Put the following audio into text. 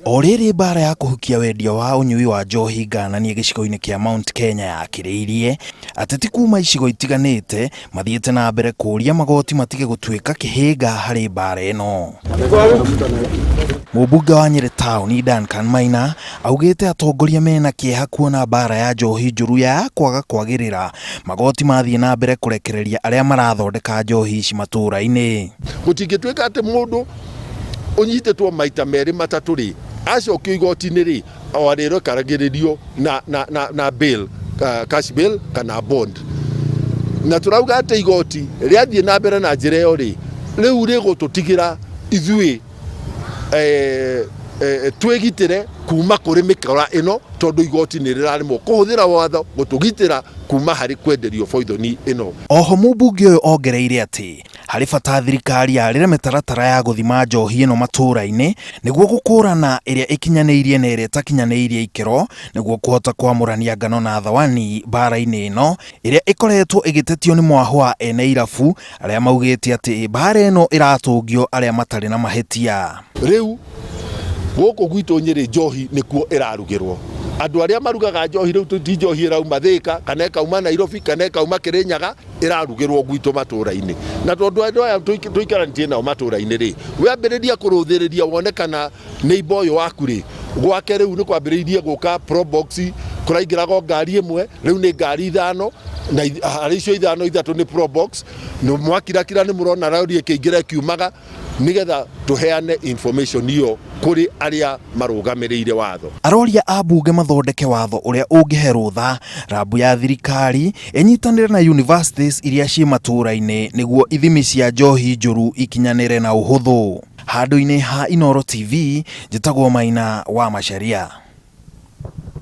O rĩrĩ mbara ya kũhukia wendia wa ũnyui wa njohi ngananie gĩcigo-inĩ kĩa Mount Kenya yakĩrĩirie, ateti kuma icigo itiganĩte mathiĩte na mbere kũũria magoti matige gũtuĩka kĩhĩnga harĩ mbara ĩno. Mũmbunge wa Nyĩrĩ Town Duncan Maina augĩte atongoria mena kĩeha kuona mbara ya njohi njũru ya kwaga kwagĩrĩra magoti mathiĩ na mbere kũrekereria arĩa marathondeka njohi ici matũũra-inĩ. Gũtingĩtuĩka atĩ mũndũ ũnyitĩtwo maita merĩ matatũ rĩ, acokio igoti-inĩ rĩ, o arĩrekaragĩrĩrio na, na, na, na bail, cash bail kana bond. Na tũrauga atĩ igoti rĩathiĩ na mbere na njĩra ĩyo rĩ, rĩu rĩgũtũtigĩra ithuĩ eh, eh, twĩgitĩre kuma kũrĩ mĩkora ĩno tondũ igoti nĩ rĩraremwo kũhũthĩra watho gũtũgitĩra kuma harĩ kwenderio boithoni ĩno. Oho mũmbunge ũyũ ongereire atĩ Harĩ bata thirikari yarĩre mĩtaratara ya gũthima njohi ĩno matũũra-inĩ nĩguo gũkũrana ĩrĩa ĩkinyanĩirie na ĩrĩa ĩtakinyanĩirie ikĩro nĩguo kũhota kwamũrania ngano na thawani mbara-inĩ ĩno ĩrĩa ĩkoretwo ĩgĩtetio nĩ mwahũ wa ene irabu arĩa maugĩte atĩ mbara ĩno ĩratũngio arĩa matarĩ na mahĩtia. Rĩu gũkũ gwitũ Nyĩrĩ njohi nĩkuo ĩrarugĩrwo. Andũ arĩa marugaga njohi rĩu ti njohi ĩrauma Thĩka kana ĩkauma Nairobi kana ĩkauma Kĩrĩnyaga, ĩrarugĩrwo gwitũ matũra-inĩ. Na tondũ andũ aya tũikaranĩtie nao matũra-inĩ rĩ, wambĩrĩria kũrũthĩrĩria wone kana neighbor ũyũ waku rĩ, gwake rĩu nĩ kwambĩrĩirie gũka probox, kũraingĩraga o ngari ĩmwe, rĩu nĩ ngari ithano, na harĩ icio ithano ithatũ nĩ probox, mwakirakira nĩ mũrona rori ĩkĩingĩra ĩkiumaga, nĩgetha tũheane information ĩyo kũrĩ arĩa marũgamĩrĩire watho. Aroria ambunge mathondeke watho ũrĩa ũngĩhe rũtha rambu ya thirikari ĩnyitanĩre na universities iria ciĩ matũũra-inĩ nĩguo ithimi cia njohi njũru ikinyanĩre na ũhũthũ. Handũ-inĩ ha Inooro TV, njĩtagwo Maina wa Macharia.